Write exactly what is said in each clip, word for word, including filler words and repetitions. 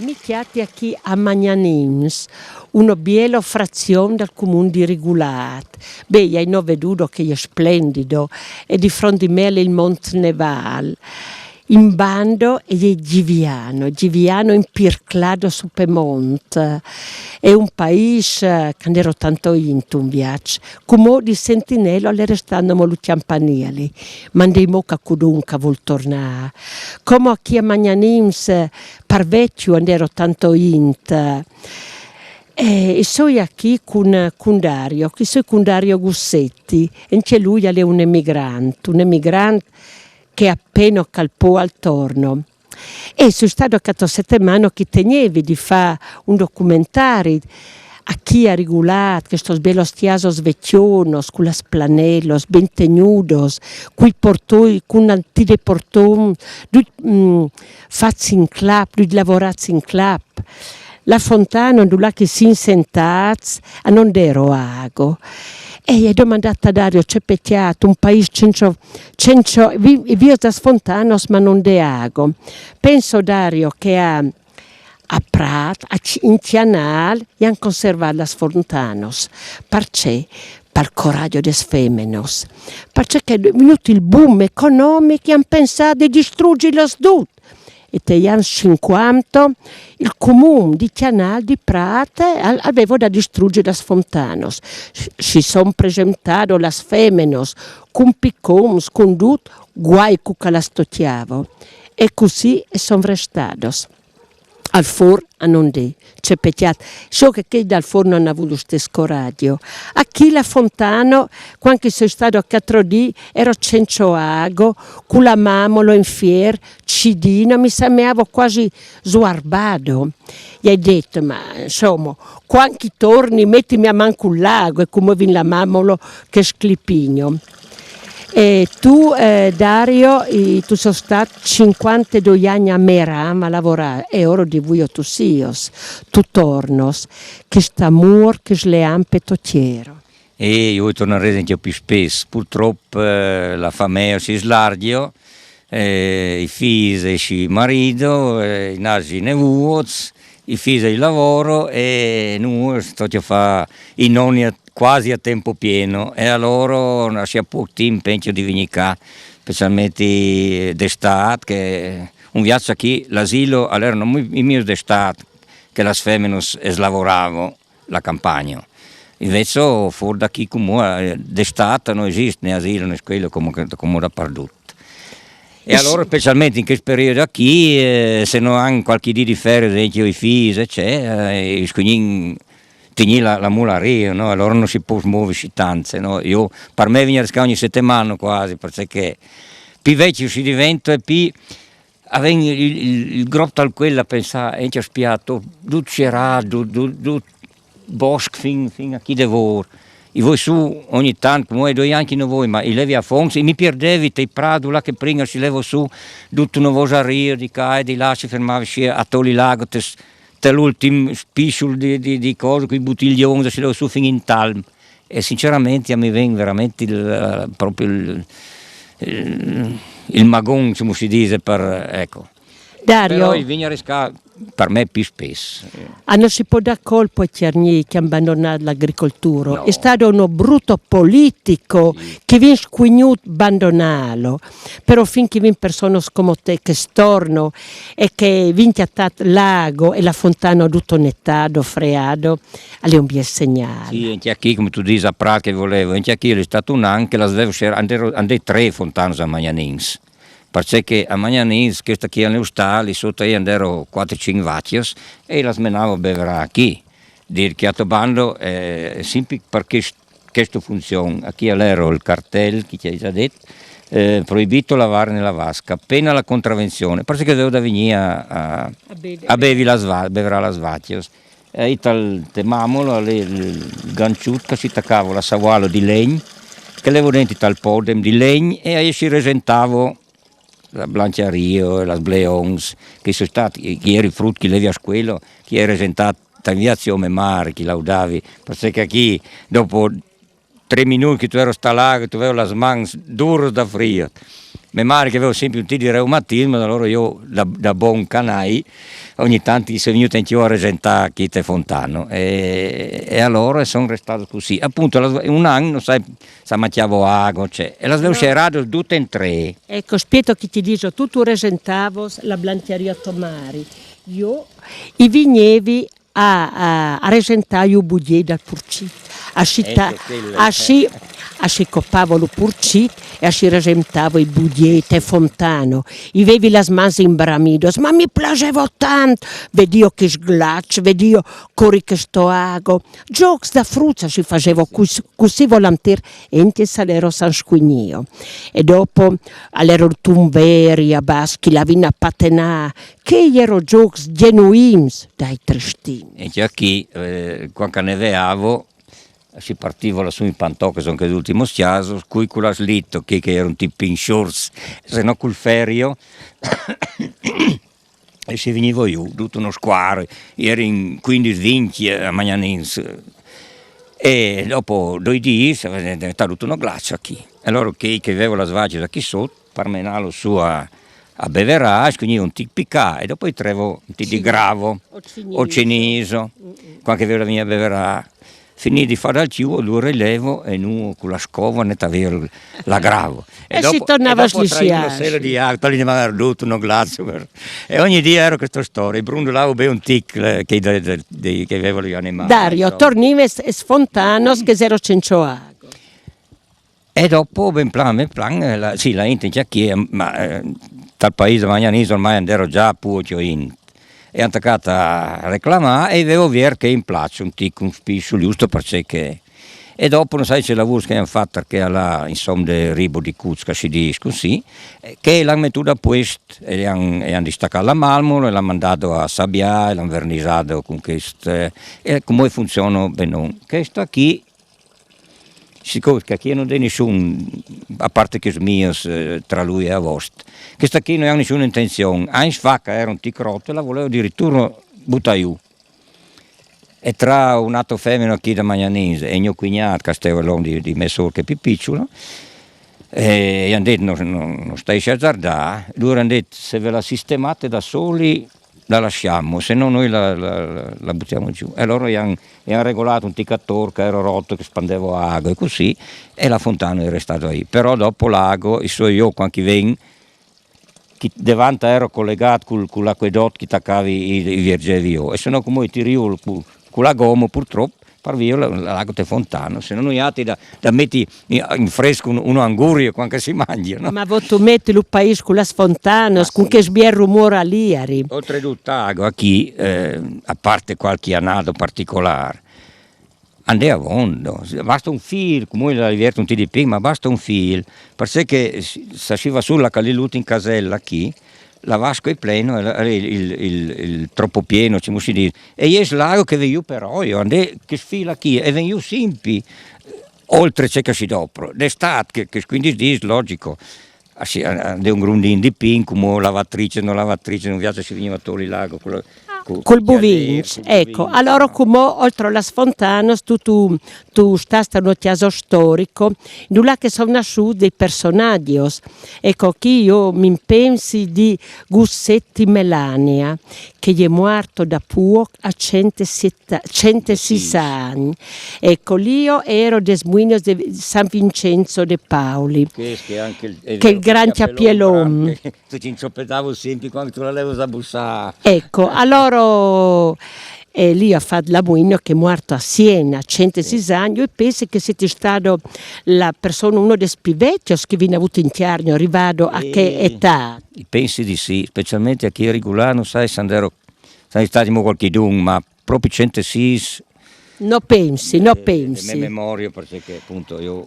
Mi cjati achì a Magnanins, uno bielo frazion dal cumun di Rigulât. Beh, i ai no vedudo che e je splendido, e di front di me al è il Mont Neval. In bando e je Giviano, Giviano impirclado su pe mont. È un paîs, eh, che a 'nd ero tanto int un viaç. Cumò di sentinelo al è restà nomo lu cjampanili, ma 'nd è mo cacudun che al vûl tornâ. Come achì a Magnanins, par vecju a 'nd ero tanto int. E, e soi achì cun, cun Dario, chi soi cun Dario Gussetti, e ancje lui al è un emigrant, un emigrant che apeno che al pò al torno. E soi stado ca to setemano che tegnevi di fâ un documentari achì a Rigulât, chestos bielos cjasos vecjonos, cu las planelos, ben tegnudos, cui portoi, cun antide porton, ducj, mm, fats in clap, ducj lavorâts in clap. La fontana, dulà che si sin sentâts, a no 'nd ero ago. E i ai domandât a Dario, ce pecjât, un paîs cence, cence, vi-, vios das fontanos, ma no 'nd è ago. Penso, Dario, che a, a Prât, a Ç-, in Cjanâl, i àn conservât las fontanos. Parcè? Pal coragjo des femenos. Parcè che al è vignût il boom economic, i àn pensât di distruzilos dut. E tai agns cincuanto il cumun di Cjanâl di Prât al, al vevo da distruzi las fontanos. Si, si son presentados las femenos cun picons, cun dut, guai cu che las tocjavo. E cussì a son restados. Al For a no 'nd è, ce pecjât. Solo che chei dal For no àn vût lu stes coragjo. Achì la fontano, cuant che soi stado a cjatro dì, ero cence ago, cu la mamolo in fier, cidino, mi semeavo cuasi suarbado. I ai dit, ma insomo, cuant che i torni, metimi a man cul ago, e cumò vin la mamolo che sclipigno. E tu, eh, Dario, i, tu sos stât cincuantedoi agns a Meram a lavorâ, e oro di vuio tu sios, tu tornos, chest amôr, chest leam pe to tiero. E jo i tornarès ancje plui spes. Purtrop, eh, la famee si slargjo, eh, i fîs si marido, eh, i nasin nevuots, i fîs i lavoro e nô si tocje fâ i noni a, cuasi a tempo pieno, e alore no si à pôc timp ancje di vignî ca, specialmentri d'Estât, che un viaç achì l'asilo al ero nomo i mês d'Estât, che las femenos e lavoravo la campagno. Invezit For da chi cumò, eh, d'Estât no esist né asilo né scuelo come, come dapardut. E alore, specialmentri in chest periodo achì, eh, se no àn cualchi dì di ferie, ancje i fîs, ecetera, eh, i scugnìn tignî la, la mule a rio, no? Alore no si pues movisi tant, no? Jo, par me vignarès ca ogni setemano cuasi, parcè che plui vecjo si divento e plui a ven il, il, il grop tal cuel a pensâ, ancje a spiâ, dut sierât, dut, dut, dut bosc fin, fin achì devôr. I voi sù ogni tant, cumò i doi agns no voi, ma i levi a fonts, i mi pierdevi tai prâts là che prime si levo sù, dut no vos a rio, di ca e di là, si fermavi, si a toli l'ago, te, te l'ultin spiçul di, di, di coso, cui butiglions, si levo sù fin in talm. E sinceramente a mi ven veramente il, proprio il, il, il magon, come si dice, per, ecco. Dario. Però i vignarès ca par me plui spes. Ah, no si pues dâ colpo ai cjargnîi che a àn bandonât l'agricolturo. No. È stato uno brutto politico, sì, che i vin scugnût bandonâlo. Però fin che i vin personos come te che storno e che i vin cjatât l'ago e la fontano dut netado, freado, al è un biel segnâl. Sì, ancje achì, come tu disis, a Prât che volevo, ancje achì al è stât un an che las vevo, a 'nd ero, a 'nd è trê fontanos a Magnanins. Parcè che a Magnanins, chest chi al è un stâl, sot a i a 'nd ero cuatri cinc vacjos e las menavo a beverâ achì. Dî, cjato bando, eh, simpri par chest, chesta funzion, achì al ero il cartel, chi ti ai za det, eh, proibito lavare nella vasca, pena la contravenzione, parcè che i vevo da vignî a, a, a bevi las va-, beverâ las vacjos. E tal te mamolo, al è il ganciut che si tacavo la savualo di legn, che levo dentri tal podem di legn e a si resentavo la blancjario, las bleons, che i soi stâts, che i eri frut, che i levi a scuelo, che i eri resentât tal viaç a me mari, che i laudavi, parcè che achì dopo tre minuts che tu ero stà là, che tu avevo las mans duras da frio. Me mare che avevo sempre un tip di reumatismo, allora io da, da bon canai ogni tanto se vegnute anche io a resentare chi te fontano e, e allora sono restato così. Appunto, un anno, sai, sa mangiavo ago, cioè, e las avevo scerate tutte in tre. Ecco, spieto che ti dico, tu, tu resentavo la blanchiaria tomari, io i vignevi a, a, a resentare i bugiei dal purcit, a scita, a si a si copavo lo purcit e a si resentavo i bugiei te fontano. I vevi las mans imbramidos, ma mi plasevo tant, vedio che sglac, vedio cori che sto ago. Giocs da frucia si fasevo cus, cusì volantir e inte salero San Squinio. E dopo all'ero Tunveri a Baschi, la vina patenà, che ero giocs genuins dai tristin. E già chi, eh, quando neveavo, si partiva lassù in Pantò, che sono che l'ultimo schiaso, cui con la slitto, che, che era un tipo in shorts, se no col ferio, e si venivo io, tutto uno squaro, eri in quindici vinti a Magnanins. E dopo due dì è diventato tutto uno glaccio qui. Allora che, che avevo la svaggia da chi sotto, per menarlo su a, a beverà, quindi un tic picà, e dopo i trevo un tic di gravo, o ciniso, quando che avevo la mia beverà. Finì di fare dal ciuo, lo rilevo e nu con la scova ne t'avevo la gravo. E, e dopo, si tornava e dopo a slissiare. Una sera di acqua, lì mi ha tutto un glazzo. E ogni dì ero questa storia, brundolavo ben un tic che, che avevo gli animali. Dario, tornive e sfontanos che zero cencio ago. E dopo, ben plan, ben plan, eh, la, sì, la gente già chi, eh, ma eh, tal paese Magnanese ormai andero già a Puocio in e hanno attaccato a reclamare e avevo vier che in piazza un tic un spisso giusto perché che e dopo non sai se lavori che hanno fatto perché là insomma de ribo di Cuzca si dice così, eh, che l'hanno mettuto a posto e hanno, e hanno distaccato la marmora e l'hanno mandato a Sabià e l'hanno vernisato con queste e come funziona ben questa qui siccome che qui non c'è nessuno a parte che mio eh, tra lui e a vostro questa qui non ha nessuna intenzione anzi fa che era un tic rotto e la voleva addirittura buttare giù e tra un altro femmino qui da Magnanese e mio cugnato Castello di, di me sor che è più piccolo e gli hanno detto non, non, non stai a azzardare loro hanno detto se ve la sistemate da soli la lasciamo, se no noi la, la, la buttiamo giù. E loro gli hanno, gli hanno regolato un ticator che era rotto, che spandeva acqua e così, e la fontana è restata lì. Però dopo l'ago, i suoi io, quando ven, che davanti ero collegato con, con l'acquedotto che attaccava i, i vergevi io, e se no come ti rivo con, con la gomma purtroppo, par via la, la, l'acqua te fontana, se no noi altri da, da metti in, in fresco un, un angurio quando si mangia, no? Ma vo tu metti lo paese con la fontana, ah, con sì. Che sbier rumore aliari. Oltretutto ago a chi, eh, a parte qualche annado particolare, andava a fondo, basta un fil, come la diverto un T D P, ma basta un fil, perché se si va sulla Calilluta in casella qui, la vasco è pleno, il, il, il, il troppo pieno, ci si dice, e è l'ago che ve io però, io andè che sfila qui e ven io simpi, oltre ciò che si dopro, d'estate, che, che quindi dice, logico, ah, sì, andè un grundin di pin, come lavatrice, non lavatrice, non viaggio si veniva a togliere l'ago, quello, col buvinch, ecco, allora come oltre alla sfontana, tu, tu tu stasta uno chiaso storico, dulà che sono nasciuti dei personaggi. Ecco, qui io mi pensi di Gussetti Melania, che è morto da poco a centosei anni. Ecco, io ero des muinos di San Vincenzo de Paoli, che, che è il gran chiappellon. Tu ci insoppetavo sempre quando tu la levo a bussare. Ecco, allora e lì ha fatto la muino che è morto a Siena, centosei anni, e pensi che siete stato la persona, uno dei più vecchi che vi ha avuto in Chiarno, arrivato a che età? Pensi di sì, specialmente a chi è regolano, sai, se andero, sai, stati qualche d'un, ma proprio centosei No pensi, no pensi. Memoria perché appunto io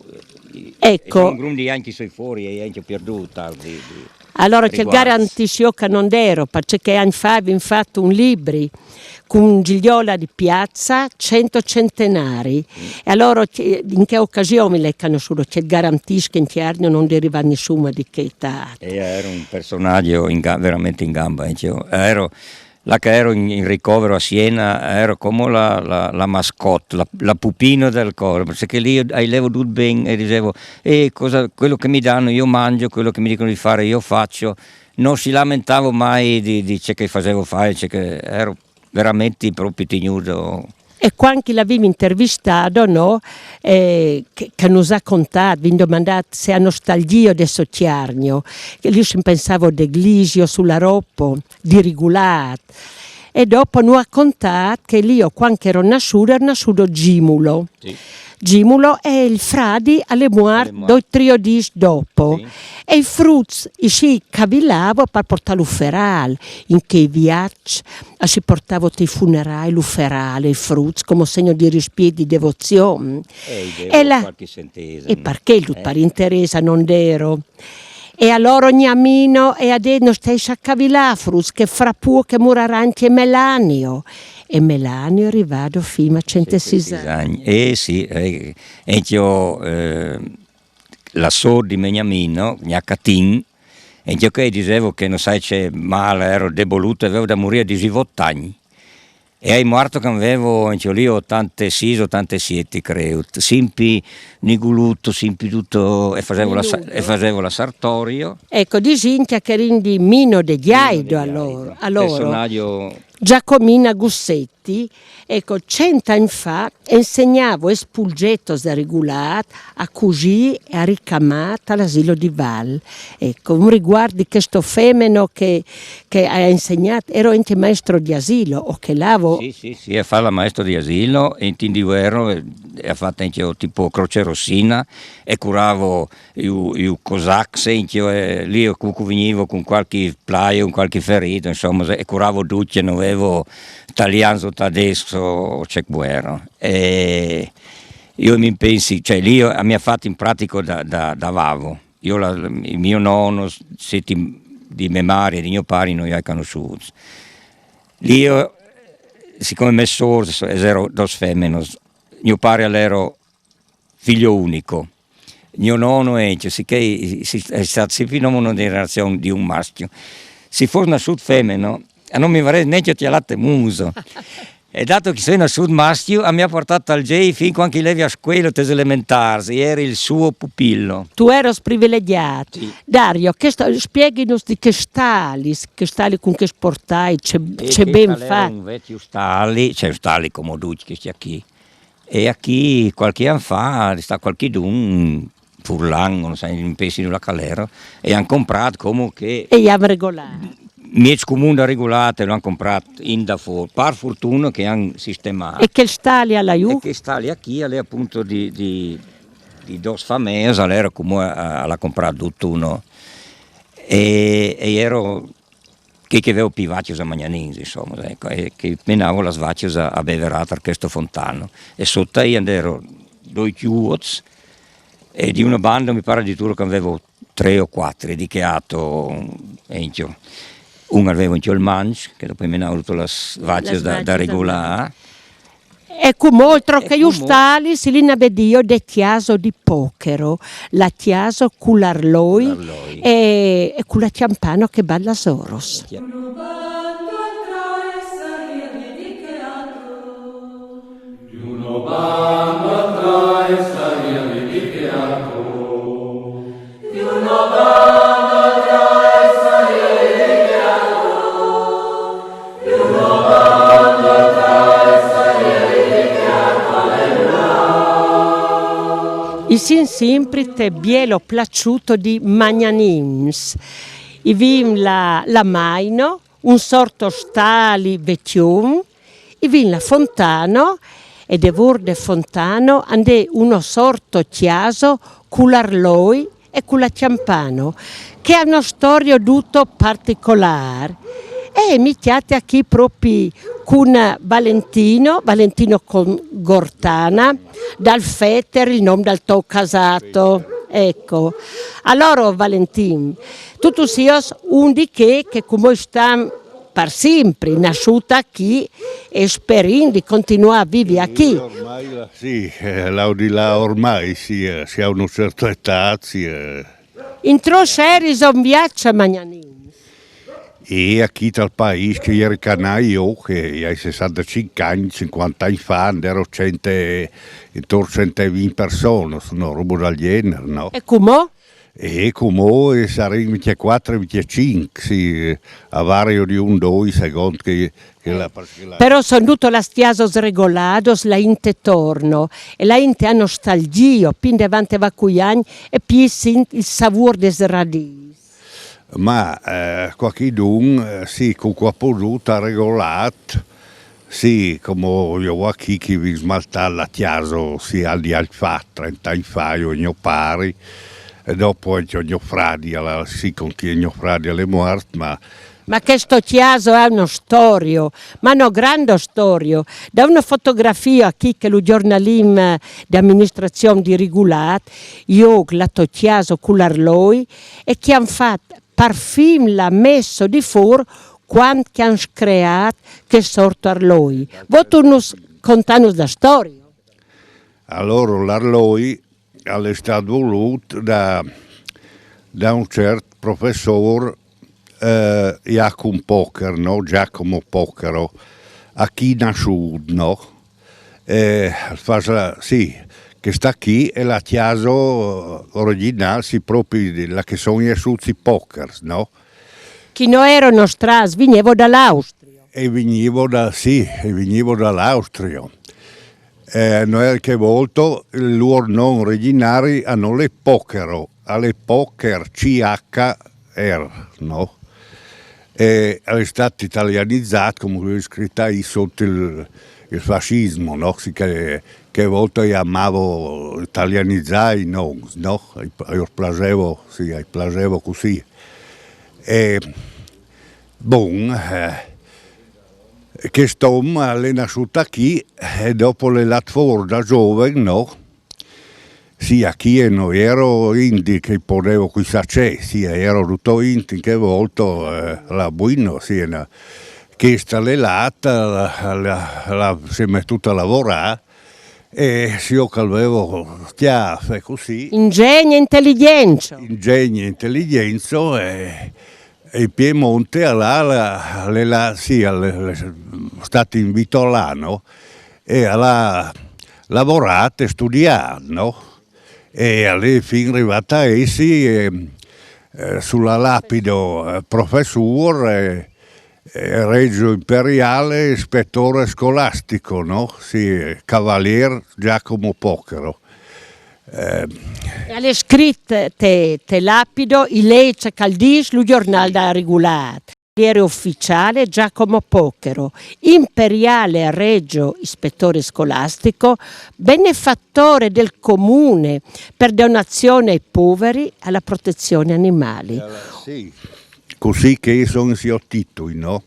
ecco. Sono di anni che sono fuori e anche perduto. Allora c'è il garantisio che non ero, perché anni fa abbiamo fatto un libro con Gigliola di Piazza, cento centenari. E allora in che occasione le conosciuto? C'è il garantisio che in Chiarno non deriva nessuno di che età. E era un personaggio in, veramente in gamba. Ero Là che ero in, in ricovero a Siena, ero come la, la, la mascotte, la, la pupina del corpo, perché lì io ai levo tutto bene e dicevo, eh, cosa, quello che mi danno io mangio, quello che mi dicono di fare io faccio, non si lamentavo mai di, di ciò che facevo fare, ciò che ero veramente proprio tenuto. E quand che l'avìm intervistado, no? Eh, che, che nus à contàt, v'ìn domandàt se a nostalgia de so Cjargno, che lì si pensavo de Glisio, su l'Aropo, di Rigulàt. E dopo nus à contàt che lì, quand ch'ero nassudo, ero nassudo Gimulo. Gimulo e il fradi al è muart doi trio dîs dopo. E i fruts i si cavilavo par portà l'uferâl, in chei viaçs a si portavo tai funerâi l'uferâl, i fruts, come segno di rispiet, di devozion. E là, qualche sentesa. E parcè lu par interesa non ero. E alora gnà Mino e à det: no stèis a cavilâ, fruts, che fra puo che murarà ancje Melanio. E Melanio è rivado fin a centesîs agns. Eh sì, eh, e io, eh, la sôr di me gnà Mino, gnà Catin, e io che dicevo che non sai che male ero deboluto, avevo da morire a disevot agni. E ai muarto che avevo, anche lì, ottantesei, ottantesiete, credo. Simpi niguluto, simpi tutto, e facevo la, sa- e facevo la sartorio. Ecco, disìn che eri di Mino de Giaido, allora. Allora, Personaggio Giacomina Gussetti, ecco, cent agns fa insegnavo espulgetos de Rigulât a cusî e a ricamâ tal asilo di Val. Ecco, un riguardo di questo femeno che, che ha insegnato, ero anche maestro di asilo, o che lavo. Sì, sì, sì, e fa la maestra di asilo, e in Tindiuero, eh, e ha fatto anche tipo Croce Rossina, e curavo i, i cosacs, anche, eh, lì io cu- cu venivo con qualche plaio, con qualche ferito, insomma, e curavo tutti, non avevo italiano, tedesco, o ce guerra. E io mi pensi, cioè, lì io, mi ha fatto in pratico da, da, da vavo. Io la, il mio nonno, senti, di memoria, di mio padre, non li ho conosciuti. Lì io, siccome me sôr, ero dos feminos, mio padre l'ero figlio unico. Mio nonno, eh, cioè, sì che si, è stato, si fino a una generazione di un maschio. Se fosse nasciuto femmeno, non mi avrei neanche tirato muso. E dato che sono nasciuto maschio, mi ha portato al G E I fin quando che levi a scuola, tes elementars, e eri il suo pupillo. Tu eros privilegiât. Dario, che sta, spieghinus di che stalis, che stali con che sportai, ce, ce ben fa. Un vecchio stali, c'è un stali come duci che sta qui. E a chi qualche anno fa sta qualchidun furlan, non sai, in pesi la calera, e hanno comprato come che... E i hanno regolati. Miez comune da regolate l'hanno comprato in da for, par fortuna che hanno sistemato. E che stali alla E che stali a chi alle appunto di, di, di dos famiglie, allora come l'ha comprato tutto uno. E, e ero che, che avevo più vacchio a Magnanin, insomma, ecco, e che menavo la svacchiosa a beverata a questo fontano. E sotto io ero due chiuots, e di una banda mi pare addirittura che avevo tre o quattro, di che atto, enchio. Un avevo in il manch, che dopo mi hanno avuto la svacchiosa da, da regolare. E come oltre che i stali, si li ne vedio de chiaso di pochero, la chiaso cularloi e, e con la chiampano che balla soros. I sin simpri te bielo placiuto di Magnanins. I vin la, la maino, un sorto stali vecchion, i vin la fontano, e de vur de fontano ande uno sorto chiaso cularloi e cu la chiampano, che ha una storia duto particolare. E mi chiate qui proprio con Valentino, Valentino con Gortana, dal Feter, il nome dal to casato. Ecco. Allora, Valentin, tu, tu sios un di che, che come sta par simpri, nasciuta qui e sperin di continuare a vivere qui. Ormai la, sì, eh, là di là ormai sì, eh, si ha una certa età, sì, eh. In tro seris un viaggio a Magnanin. E a chi tal país che i eri canai jo, che i ai sessantacinc agn, cinquanta agn fa, n'ero cent, intorno centevint personas, no, roba dal genere, no? E cumò? E cumò i sarin ventiquattro, venticinc, sì, a vario di un, doi, second che, che la, che la... Però son duto las tiasas regolados, la inte torno, e la inte ha nostalgio, pì in devante va cui agn, e pì sint il savur des radis. Ma eh, qualchidun, eh, sì, cu qua podut ha regolat, sì, come io va chi che vi smaltar la chiaso, sì, al di al fa, trenta anni fa, io e mio pari, e dopo anche mio fradi, alla, sì, con chi mio fradi alle mort, ma... Ma questo chiaso è uno storio, ma no grande storio. Da una fotografia qui che lo giornalim di amministrazione di Regulat, io la to chiaso con l'arloi, e che han fatto parfin la messo di for quant che han creat che sorto arloi. Votu nus contanus da storia? Allora, l'arloi al è stat volut da, da un cert professor, eh, Jacum Pocher, no? Giacomo Pochero, a chi nasciut, no? Eh, fa, sì, che sta qui è la chiaso originale, sì, proprio la che sono i suzi Pochers, no? Chi no ero nostras, vignevo dall'Austria. E vignevo da, sì, e vignevo dall'Austria. Eh, no è che volto il loro nome originale a non le Pochero, alle Pocher, C H R, no? E è stato italianizzato, come è scritto lì, sotto il, il fascismo, no? Sì, che, che volto chiamavo italianizzai, no? No? Io placevo, sì, io placevo così. E, bon, eh, che stom è nasciuta qui e dopo le lat for da giovane, no? Sì, a chi e no ero indi che podevo chissà c'è, sì, ero tutto indi in che volto, eh, la buino, sì, è una, questa le lat, la, la, la, si è mettuta a lavorare e se io che avevo chiaffe così. Ingegno e intelligenza. Ingegno e intelligenza e, e in Piemonte alla, alla, alla, sì, alla, alla, stati in Vitolano e alla lavorato e studiato, no? E alla fine arrivata a essi eh, eh, sulla lapido eh, professor eh, eh, Regio Imperiale, ispettore scolastico, no? Sì, cavalier Giacomo Pochero. Eh, e alle scritte te, te lapido i lei ce caldis lu giornal da regulat. Cavaliere ufficiale Giacomo Pochero, imperiale a Reggio, ispettore scolastico, benefattore del comune per donazione ai poveri e alla protezione animali. Sì. Così che sono i suoi titoli, no?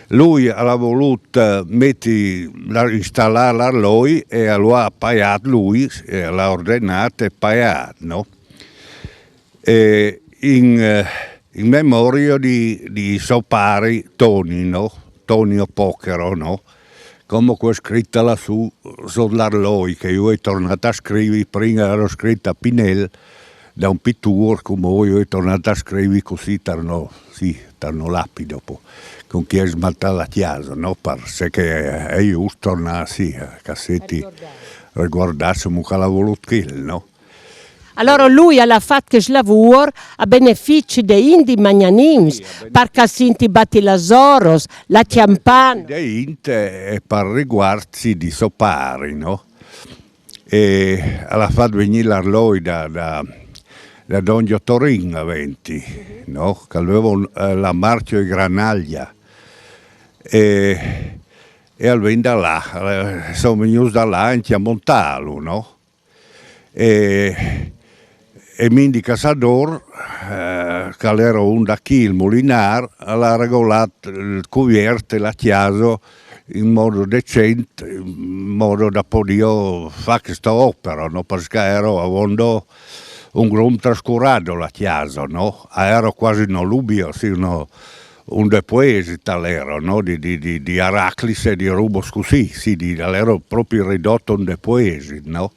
Lui ha voluto mettere, installare l'arloi e lo ha pagato lui, e l'ha ordinato e pagato, no? E in, eh, in memoria di, di so pari Toni, no? Tonio Pochero, no? Come che è scritta lassù, sotto l'arloi, che io ho tornato a scrivere, prima ero scritta Pinel, da un pittore, come voi, io ho tornato a scrivere così, torno, sì, torno lapi dopo, con chi è smaltata la chiesa, no? Perché è giusto tornare, sì, a cassetti, riguardarsi un po' alla volutchil, no? Allora lui ha fatto che lavoro a benefici dei indi magnanims, sì, a benefici. Perché sinti batti las oros, la chiampana. Dei int e per riguardi di so pari, no? E ha fatto venire l'arloi da, da, da Don Giotorin a Venti, no? Che aveva un, eh, la marchio di Granaglia. E, e al venda là, eh, sono venuti da là anche a montarlo, no? E, e Mindi Cassador, eh, che era un da chi, il mulinar, l'ha regolato il cuvierto e la chiesa in modo decente, in modo da poter fare questa opera, no? Perché ero avendo un grum trascurato la chiesa, no? Ero quasi un lubio, sì, no? Un deposit all'ero, no? Di, di, di, di Araclis e di Rubos così, sì, di, all'ero proprio ridotto un deposit, no?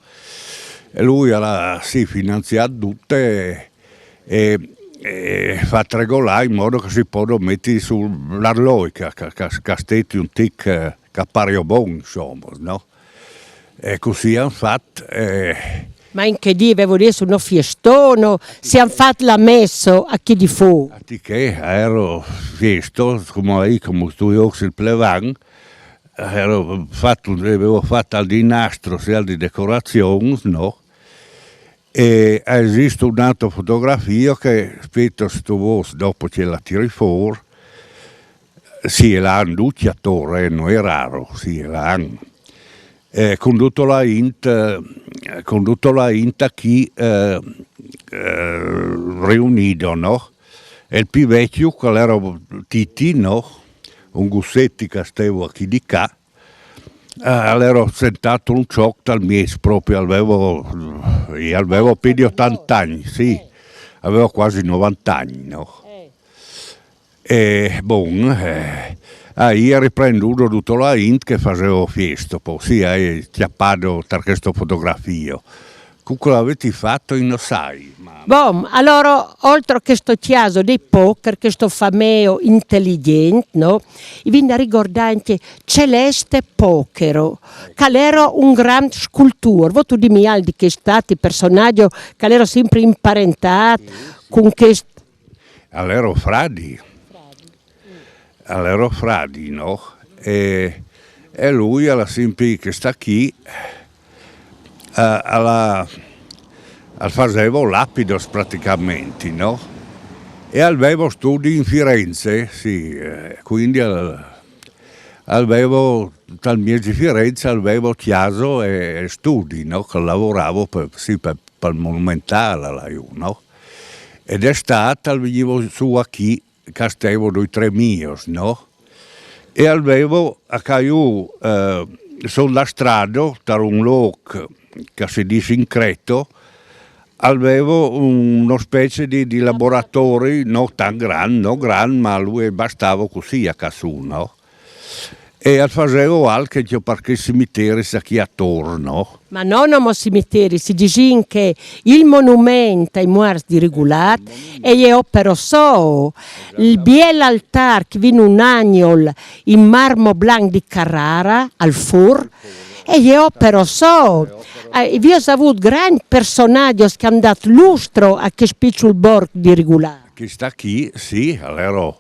E lui era, sì, finanziato tutte e, e fat regolâ in modo che si podo meti su l'arloi, che, che, che, che steti un tic, eh, che pario bon, insoma, no? E cussì àn fat, eh, Ma in che dì, vevo dì, su no fiestono, si àn fat la messo a chi di fu? A ti che, ero fiesto, come, come tu io, il plevan, ero fatto, avevo fatto al di nastro, sia di decorazione, no? E esiste un'altra fotografia che, aspetta, sto vos, dopo ce la tiri fuori, sì, e l'han duccia torre, non è raro, sì, e l'han. Eh, con tutta la int, eh, con tutta la int qui, eh, eh, riunito, no? E il più vecchio, qual era Titi, no? Un gussetti che stava qui di qua, eh, allora ero sentato un ciò dal miezo proprio, avevo, io avevo più di ottanta anni, sì, avevo quasi novanta anni, no? E bon, eh, ah, io ho riprenduto tutto la int che facevo fiesto, poi sì, hai chiappato per questa fotografia. Con quello avete fatto in Ossai? Ma... Bon, allora, oltre a questo chiaso dei poker, questo fameo intelligente, no? I vin da ricordare anche Celeste Pochero, che era un gran scultore. Vo tu dimmi al di che stati personaggio che era sempre imparentato con questo. Allora, fradi. Allora, fradi, no? E, e lui alla sempre che sta qui, eh, alla, al facevo lapidos praticamente, no? E al avevo studi in Firenze, sì, eh, quindi al, al avevo, dal miezo di Firenze, al avevo chiaso e, e studi, no? Che lavoravo per, sì, per, per il monumentale, là, io, no? Ed è stata, al venivo su a chi, castevo due o tre mios, no? E al avevo a Caiù, eh, sulla strada, tra un loc che si dice in Creto, al avevo una specie di, di laboratori, non tan gran, non gran, ma lui bastava così a Cassù, no? E al facevo anche per quei cimiteri qui attorno. Ma non come cimiteri, si dice che il monumento ai morti di Rigolat è opera so, il biel altar che vin un agnol in marmo blanc di Carrara, al fur, è opera so. Eh, vi ho avuto grandi personaggi che hanno dato lustro a che spicciul borg di Rigolat. Chi sta qui, sì, allora,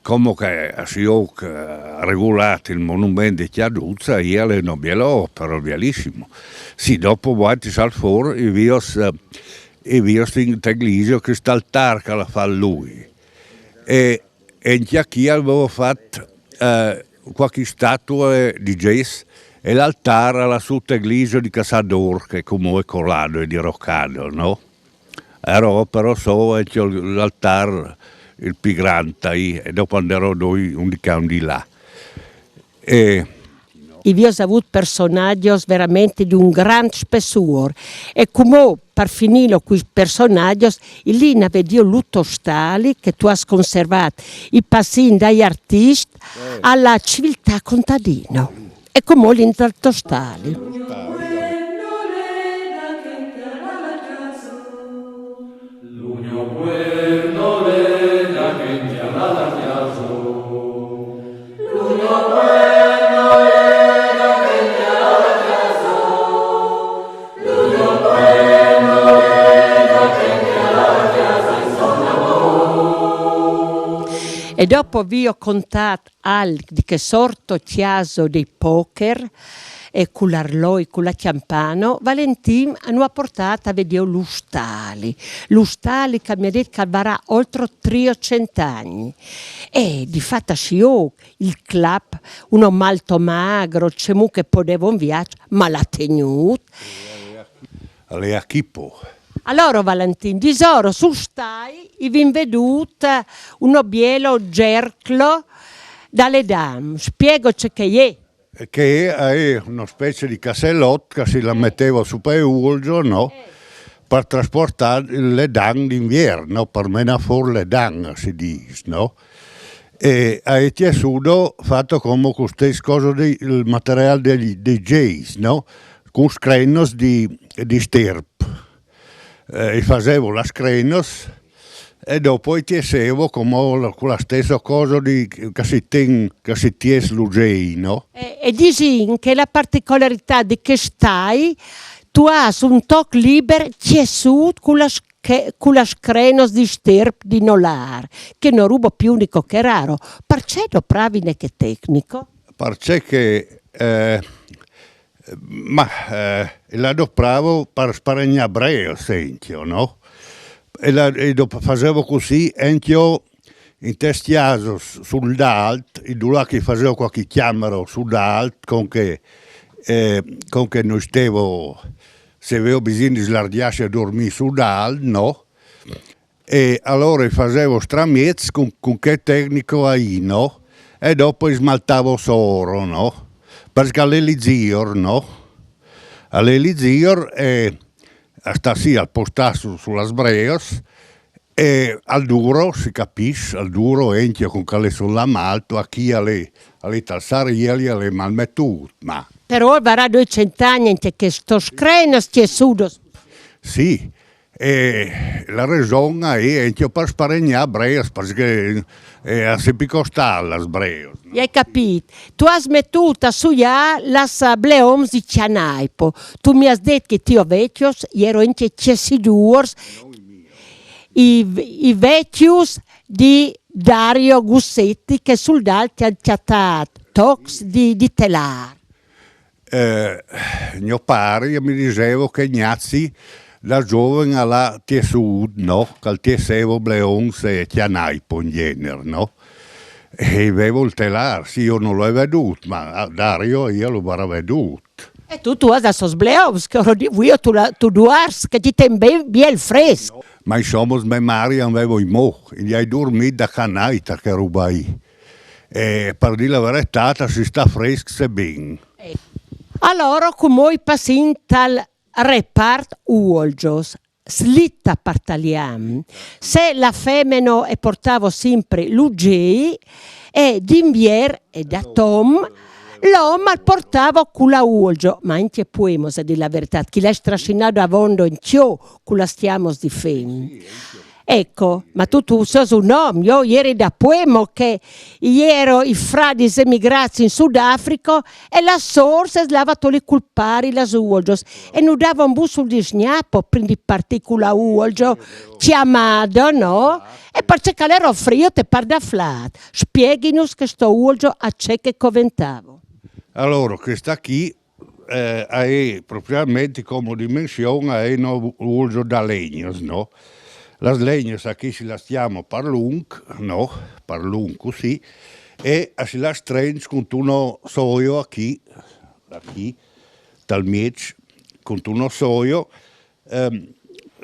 come che si è regolato il monumento di Chiaduzza, io le no bielo, però bellissimo. Sì, dopo voi ti sal fuori, e vi ho, e vi ho in Teglisio, che sta altar che la fa lui. E, e in Chiacchia avevo fatto, eh, qualche statua di Ges, e l'altar alla sottoglisa di Casador, che come è colato e diroccato, no? Ero però so, e c'è l'altar il più grande, e dopo anderò noi un di qua, un di là. E i vi ho avuto personaggi veramente di un gran spessore. E come per finire con i personaggi, il lì n'aveva lu tostali che tu hai conservato i passin dagli artisti alla civiltà contadina. E come l'intertostali. E dopo vi ho contato al di che sorto chiaso dei poker e con l'arloi, con la chiampano, Valentin hanno portato a vedere l'ustali. L'ustali che mi ha detto che avrà oltre trecento anni. E di fatto si ho il clap, uno malto magro, c'è mu che poteva un viaggio, ma l'ha tenuto. Allora, Valentin, di soro su stai, i vin vedut uno bielo gerclo da ledan. Spiego ce che è. Che è una specie di cassellot che si la metteva su per il giorno per trasportare il ledan d'inverno, per menare fuori ledan, si dice, no? E è tessuto fatto come con stesso coso di, il materiale dei, dei geis, no? Con screnos di, di sterp. Eh, i facevo la screnos E dopo i tiesevo come la, con la stessa cosa di, che si ten, che si ties l'ugei, no? E, e disin che la particolarità di chestai, tu has un toc liber tiesut con la, che, con la screnos di sterp di nolar, che non rubo più unico che raro. Perché dopravi ne che tecnico? Perché che eh, ma eh, la dopravo per sparegna breo, sentio, no? E, la, e dopo facevo così, entio in testiaso sul d'alt, il dulà che facevo qualche chiamero sul d'alt, con che, eh, con che noi stevo, se avevo bisogno di slargiarsi a dormire sul d'alt, no? E allora facevo stramiez con, con che tecnico a ino e dopo smaltavo soro, no? Perché alle lizior, no? Alle lizior e sta sì al postasso sulla sbreos e al duro, si capisce, al duro entio con che sulla malto, a chi alle, alle talsarieli, alle malmetut, ma Però varà duecento anni che sto screnos tiesudos. Sì, e la ragione è che per sparegna breas, perché è sempre costare la sbreos. I hai capito? Tu has mettuto a suià las bleoms di Cianaipo. Tu mi has detto che tio vecchios ero anche cessidurs i, i vecchius di Dario Gussetti che sul dal ti ha chattà tocs di, di telar. Eh, mio pari mi dicevo che Gnazzi da giovane alla tiesud, no? Che al tiesevo bleons e chianaipo in genere, no? E avevo il telar, sì, io non l'ho veduto, ma Dario io lo avrà veduto. E tu, tu has da sos bleoms, che oro di vuio tu, la, tu duars, che ti ten ben biel fresco. Ma insomma, me mari avevo i mo, gli hai dormito da canaita che rubai. E per dire la verità, si sta fresco se ben. Allora, come passin tal repart uolgios, slitta par talian, se la femeno e portavo sempre l'ugei, e d'invier e da tom, l'om al portavo con la uolgio, ma anche puemos, a dir la verità, chi l'ha strascinado a vondo in ciò con la stiamos di fem. Ecco, ma tu, tu sos un om, io ieri da puemo che iero i fradis emigrats in Sudafrico e la sors es lava toli cul pari las uolgios e nu davo un bu sul di sgnapo prin di parti cu la uolgio chiamado, no? E perché che l'ero frio te par da flat. Spieghinus che sto uolgio a ce che coventavo. Allora, questa qui eh, è propriamente come dimensione è no uso da legnos, no? Las legnos aquí si las chiamo parlunc, no? Parlunc così, e si las trench con uno soio aquí, aquí, tal miec, con uno soio, ehm,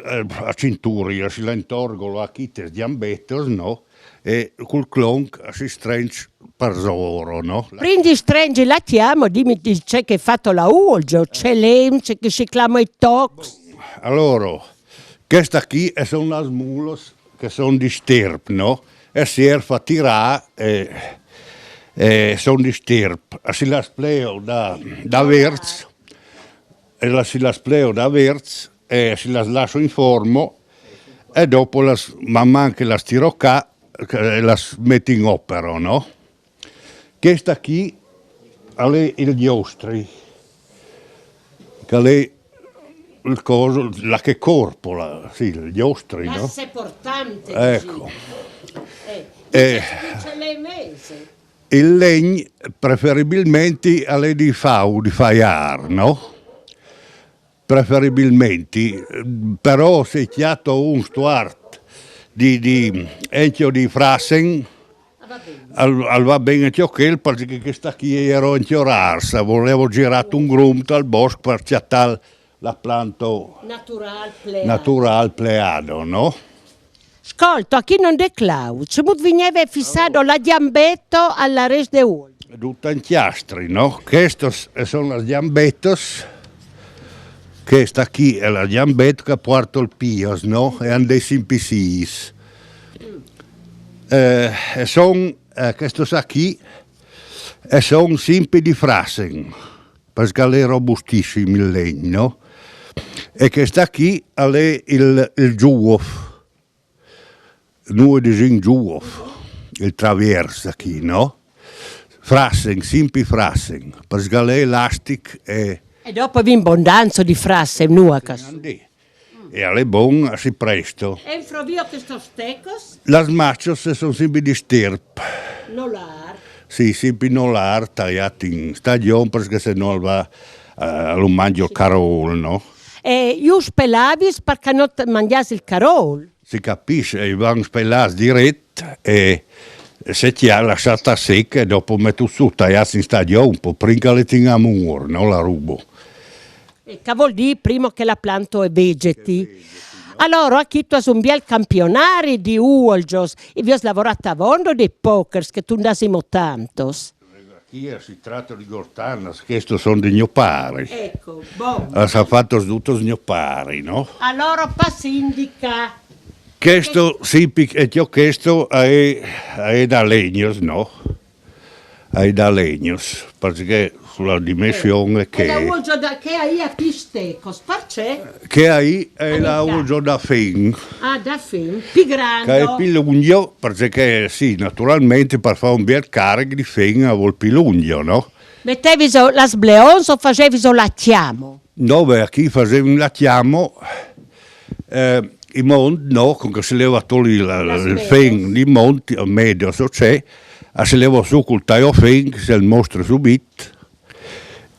eh, a cinturia si la intorgolo a chi te giambetos, no? E col clonc si strench per zoro, no? Prima di strengi la chiamo, dimmi di c'è che hai fatto la uolgio, c'è l'em, c'è che si clama i tocs. Allora, questa qui è sono las mulos che sono di sterp, no? E si er fa tirare e, e sono di sterp. Si la spleo da, da verz e la, si la spleo da verz e si las lasso in formo e dopo las, man man che las tiro ca, che las metto in opera, no? Questa qui è il giostri, che è il coso, la che corpola, sì, il giostri, no? L'asse portante. Ecco. Eh, Eh. C'è le mese. Il legno preferibilmente è di fau, di faiar, no? Preferibilmente, però se chiatto un stuart di, di enchio di frasen, al, al va bene anche quel, perché questa qui ero anche rarsa, volevo girare un grum al bosco per chiattare la planto Natural plea. natural pleado, no? Scolto, a chi non de Clau, cemut vigneve fissato la giambetto alla res de uolgio? Tutta in chiastri, no? Questos sono las giambetos, questa qui è la giambetta che porto il pios, no? E andessi in pisis. Eh, e son, eh, questo sa qui, e son simpi di frasen, perché l'è robustissimo il legno, no? E questa qui è il, il giuof. nô o disìn giuof, il traviers chi, no? Frassen, simpi frassen, parcè che al è elastic e E dopo vin bondanzo di frasse, nuacas. E al è bon, a si presto. E infrovio che sto stecos? Las macios se son simpi di stirp. Nolar. Sì, simpi nolar, taiat in stagion, parcè che se no al va, eh, al mangio carol, no? E ju spelavis parcè no mangias il carol. Si capis, i van spelats diret e se ti ha lasciata secca e dopo mettu su, taiats in stagion, un po' prin che le tin a mur, no, la rubo. E che vol dir primo che la planto e vegeti. Allora, chi tu has un biel campionari di uolgios, e vi has lavorato a vondo dei pokers che tu ndasimo tantos. Chi si tratta di Gortanas, questo son di mio pari. Ecco, bon. As ha fatto tutto mio pari, no? Allora pass indica. Questo sì, pic- e ti ho chiesto a, a da legnos, no? A da legnos, perché sulla dimensione Che la che uolgio da che hai a pistecos, parcè? Che hai è la Amica. Uolgio da Fen, Ah, da fin, più grande. che è più lungo, perché sì, naturalmente per fare un bel carico di Fen vuol più lungo, no? Metteviso las bleons o faseviso la chiamo? Dove a chi fasevi la chiamo, eh, i mont, no, con che si leva toli la- Las il medos. Fen, i mont, medos, o c'è, a si leva su col taio Fen, che se il mostre subit,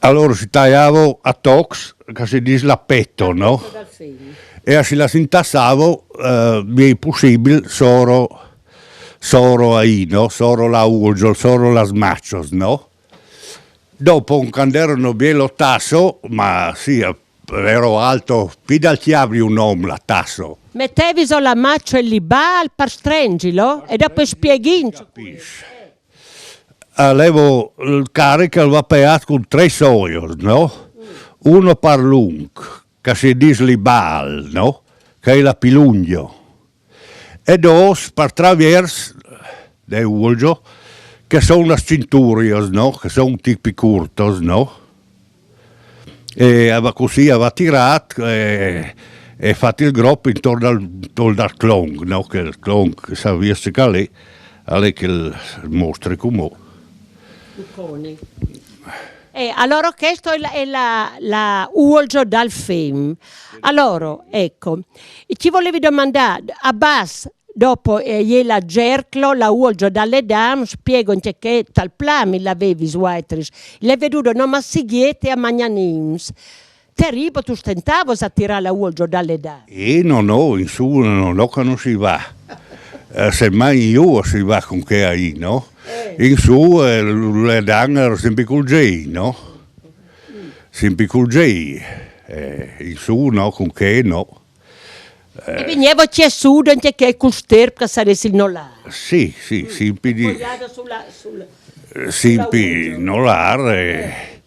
allora si tagliava a tocs, che si dice la petto, no? Dal fin. E a si la si intassava, eh, bien possibile, soro, soro a ino, soro la uolgio, soro las macios, no? Dopo un canderno bielo tasso, ma sì, ero alto, più dal chiavri un uomo la tasso. Metteviso la macio e libal per strengilo e dopo spieghin. Capis? Alevo il carico al va peat con tre soios, no? Uno per lungo, che si dice libal, no? Che è la più lungo. E dos per traviers de uolgio, che son las cinturios, no? Che son tipi curtos, no? E aveva così, aveva tirat e, e fatto il groppo intorno al, intorno al clon, no? Che il clon, che sa via se calè, alle che il mostre come. Coni. E allora questo è la, è la, la uolgio dal film. Allora, ecco, ti volevi domandare, a bas, dopo eh, je la gerclo, la uolgio dalle dam, spiego anche che tal plami l'avevi suaitris, l'è veduto non ma sighiete a magnanims. Terribo, tu stentavos a tirare la uolgio dalle dam. E no, no, in su no, no, che non si va. Eh, semmai in giù si va con che hai, no? In su eh, le dan ero sempre col gei, no? Sempre col gei. Eh, in su no, con che no. E venivo ciesudo anche che col sterp che saresti il nolà. Sì, sì, sempre di... Poiato sulla, sul, Simpi nolar e,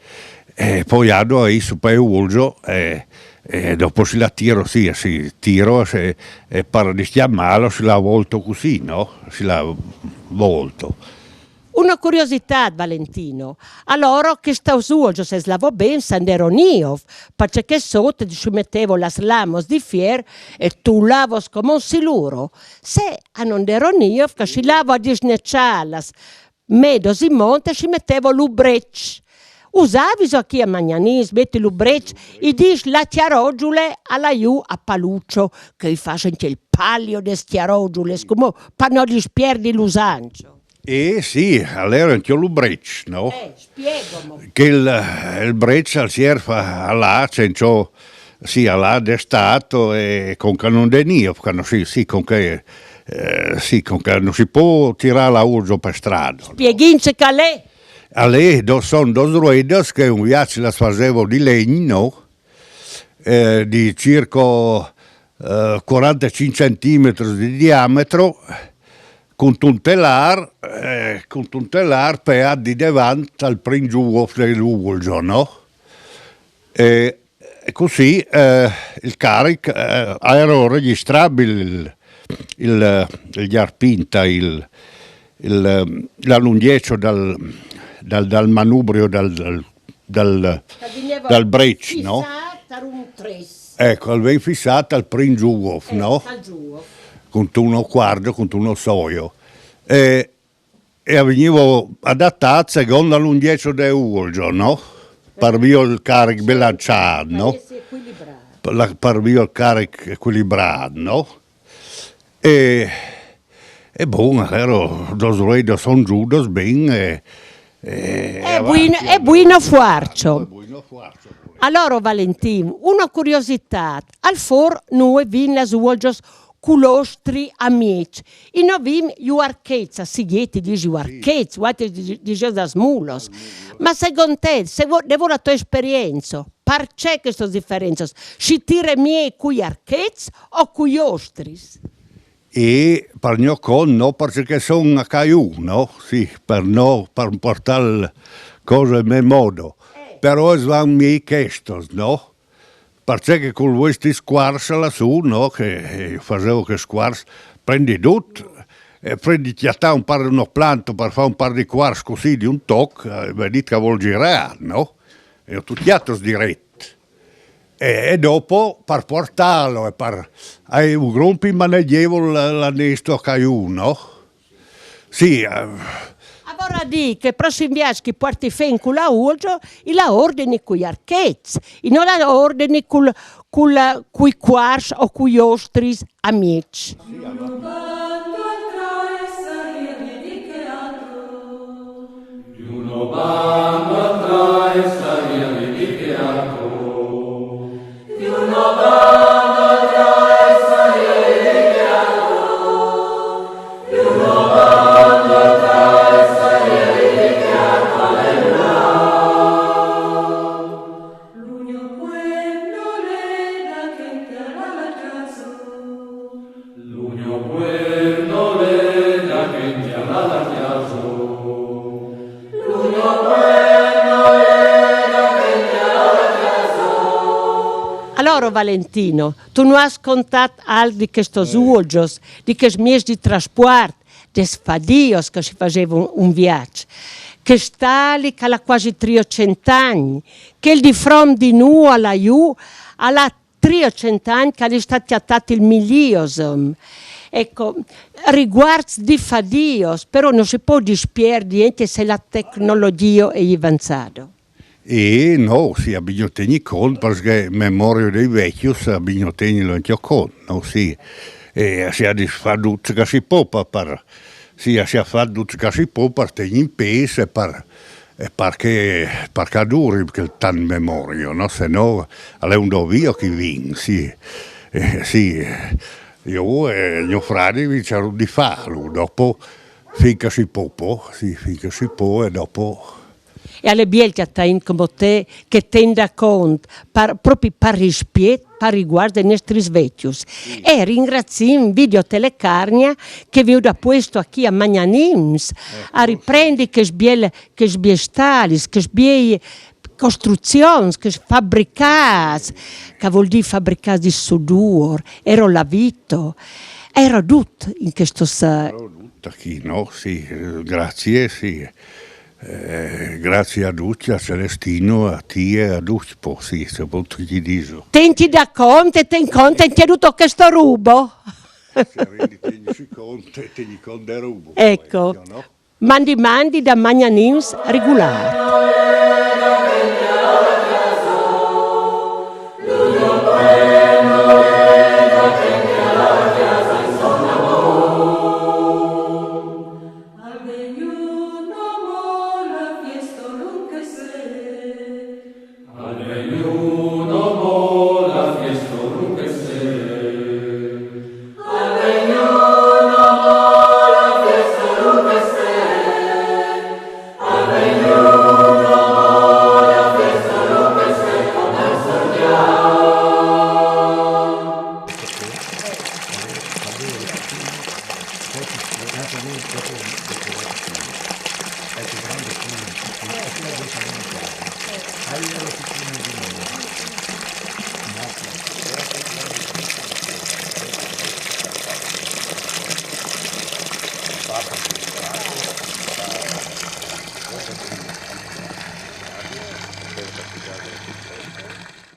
e poi ado a su per uolgio e, e dopo si la tiro, sì, si tiro e, e para di schiammarlo si la volto così, no? Si la volto. Una curiosità, Valentino. Allora che sta uolgio se slavo ben Sanderoniov, perché che sotto si mettevo las lamos di fier e tu lavos come un siluro. Se a non Deroniov che si lavo a disnecciarlas, medos in monte si mettevo l'ubrecc. Usaviso a chi a magnanis, metti l'ubrecc, i dis la chiarogiule alla iù a paluccio, che i fa anche il palio de chiarogiules, come per non dispierdi l'usancio. Eh sì, allora anche l'ubrecc, no? Eh, spiegamo. Che il, il breccia al sierfa allà, c'è ciò sì, allà d'estato e con canon de nio, che non si, sì, con che, eh, sì, con che non si può tirare l'auto per strada. Spieghince calè. Allè, do, son dos ruedas che un viaggio las fasevo di legno, eh, di circa eh, quarantacinque centimetri di diametro, con un telar, eh, con un telar peat di davanti al prin giuof del uolgio, no? E, e così eh, il caric eh, era registrabile il, il, il Jarpinta, il, il, la lunghezza dal, dal, dal manubrio, dal, dal, dal, dal breccio, no? Fissata un tres. Ecco, al ven fissat al prin giuof, no? Al giuof. cuntun quargio, cuntun soio. E, e a vignivo adattat secondo a lunghezza de uolgio, no? Par via il caric bilanciat, no? Par, la, par via il caric equilibrat, no? E, e bon, alora, dos ruedos son giudos ben, e, e, e buino, avanti, e buino fuarcio. Allora, Valentin, una curiosità, al for nue vin las uolgios culostri a miec. I no vin ju archets, a Sighieti dis ju archets, vualtris dis ju das mulos. Ma secondo te, se vo, de vo la tua esperienza, parcè questas diferenzas? Si tira miei cui archets o cui ostris? E par gno cont no, parcè che son a caiù, no? Sì, par no, par portar cose in me modo. Però es van miei questos, no? Parcè che cul vuestri squars lassù, no? Che, eh, fasevo che squars, prendi dut, e prendi chiattà un par, uno planto par far un par di quars cusì di un toc, eh, ve dit che vol girar, no? E tu chiattos diret. E, e dopo par portarlo e par, hai un grumpi maneghevol la, la nesto a caiù, no? Sì, eh, A vorrà dì che il prossimo viaggio che porti fin con la uolgio, i la ordini con gli archets, i non la ordini col, col, coi quars o con gli ostris a miec. Allora, Valentino, tu no has contat alc di questos uolgios, di quest mies di trasport, des fadios che si faseva un, un viaggio. Quest ali che al ha quasi triocent agn, quel di from di nu a la ju, al ha triocent agn che al è stat chiattat il miliosum. Ecco, riguards di fadios, però no si pò dispier niente se la tecnologia è avanzada. E no, sì, a bisogna tegnir cont, parcè che memoria dei vecchios a bisogna tegnirlo anche cont, no? Sì. E si ha di far dut che si pò par, par, sì, si ha fat dut che si pò par tegnir in pes e par, e par che, par che duri quel tant memorio, no? Se no, al è un dovio che vin, sì. Eh, sì, io e mio fradi vi cerco di farlo, dopo fin che si pò, pò, sì, fin che si pò e dopo E al è biel che a tain come te, che ten da cont, par, propi par rispiet, par riguard dei nestris vecchius. E ringrazim Video Telecarnia che vi ha puesto qui a Magnanims, a riprendi che sbiel, che sbiestalis, che sbiei costruzions, che fabricats, che vuol dire fabricats di sudor, ero la vito, ero dut in questo sa- Tachino, sì, eh, grazie, sì. Eh, grazie a ducj, a Celestino, a ti e a ducj, po, sì, se vol tu gli diso. Tenti da conte, ten conte, tenti tutto questo rubo. Se rendi, tegni sui conte, tegni conte rubo. Ecco. Mandi mandi da Magnanins regular.